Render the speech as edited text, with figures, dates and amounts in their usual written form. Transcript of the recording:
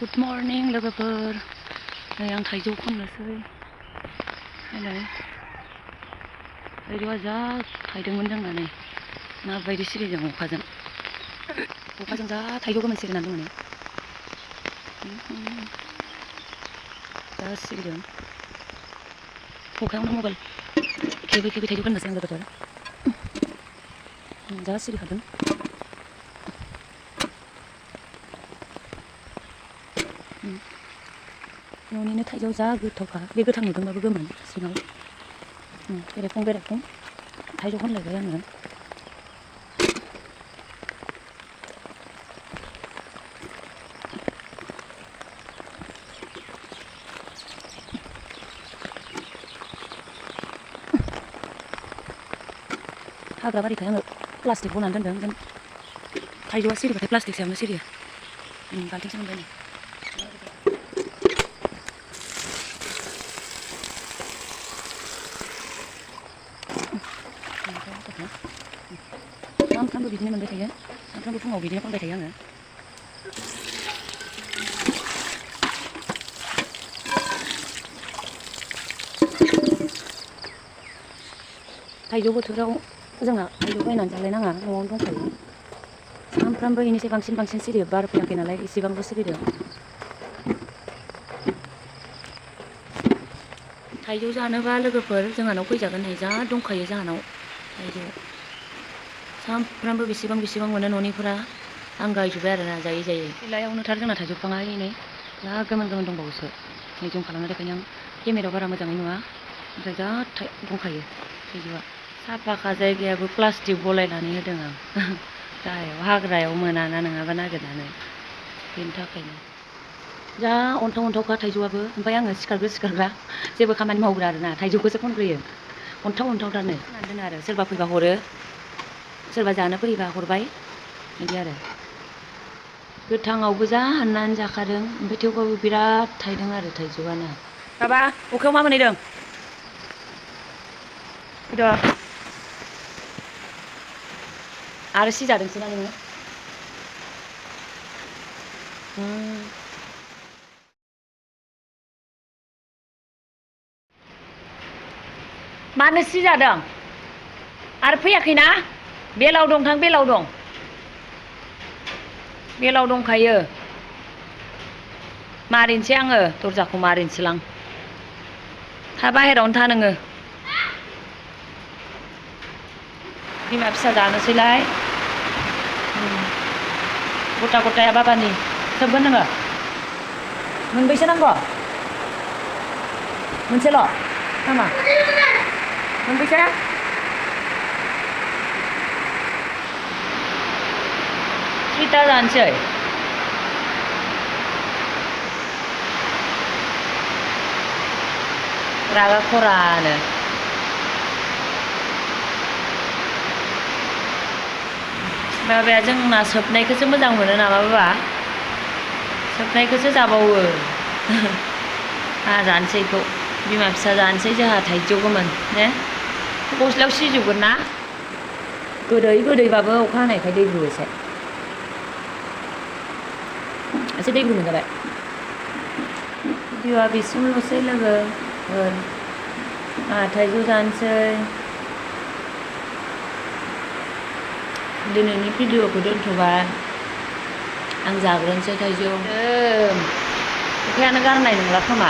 Good morning लोगोफोर नै आं थाइजौ खननोसै नायलाय थाइजौआ जा थाइदोंमोन जोंना नै माबायदि सिरिदों अखाजों जा थाइजौ गोमोन सिरिनानै दङ नै जा सिरिदों अखायावनो मबाइल खेबै थाइजौ खननोसै आं लोगोफोर जा सिरिखादों न'निनो थाइजौ जा गोथावखा बे गोथां नुदोंबाबो गोमोन सिङाव बेरेफं थाइजौ खनलायबाय आङो हाग्रा बारिखाय आङो प्लास्टिक बनानै दोनदों जों थाइजौआ सिरिबाथाय प्लास्टिक सायावनो सिरियो बाल्थिंसो मोनबाय नै सानफ्रामबो बिदिनो मोनबाय थायो सानफ्रामबो फुङाव बिदिनो खनबाय थायो आङो थाइजौ बोथोराव जोंहा थाइजौ बायनानै जालायनाङा न'आवनो दंखायो सानफ्रामबो इनिसै बांसिन सिरियो बार फैयाखै नालाय इसेबांबो सिरिदों थाइजौ जानोबा लोगोफोर जोंहानाव फैजागोन नै जा दंखायो जोंहानाव थाइजौ सानफ्रामबो बेसेबां मोनो न'निफोरा आं गायजोब्बाय आरोना जायै सिलायावनोथार जोंना थाइजौ बिफाङा नै जा गोमोन दंबावोसो नै जुम खालामनो थाखायनो आं केमेरायाव बारा मोजाङै नुवा ओमफ्राय जा दंखायो थाइजौआ साफाखा जायगायाबो प्लास्टिक बलायनानै होदों आं गाहायाव हाग्रायाव मोनाना नङाबा नागिरनानै बेनि थाखायनो जा अन्थावखा थाइजौआबो ओमफ्राय आङो सिखारग्रा जेबो खामानि मावग्रा आरोना थाइजौखौसो खनग्रोयो अन्थावथारनो होननानै दोनो आरो सोरबा फैबा हरो सोरबा जानो फैबा हरबाय बिदि आरो गोथाङावबो जा हाननानै जाखादों ओमफ्राय थेवबाबो बिराद थाइदों आरो थाइजौआनो बाबा अखायाव मा मोनहैदों आरो सिजादोंसो ना नोङो मानो सिजादों आरो फैयाखैना बेलाव दंखायो मारिनोसै आङो दरजाखौ मारिनोसैलां था बाहेरायावनो था नोङो बिमा फिसा जानोसैलाय गथाया बाबानि सोबगोन नोङो मोनबैसे नांगौ मोनसेल' नामा मोनबैसे स्विटा जानोसै रागा खरानो बाबाया जोंना सोबनायखौसो मोजां मोनो नामा बाबा सोबनायखौसो जाबावो जानोसै बेखौ बिमा फिसा जानोसै जोंहा थाइजौ गोमोन ने गस्लायाव सिजोबगोन ना गोदैबाबो अखा हानायखाय दैब्रु एसे दैब्रु मोनजाबाय भिडिअ'आ बिसिमल'सै लोगोफोर थाइजौ जानोसै दिनैनि भिडिअ'खौ दोनथ'बाय आं जाग्रोनोसै थाइजौ अखायानो गारनाय नंला खोमा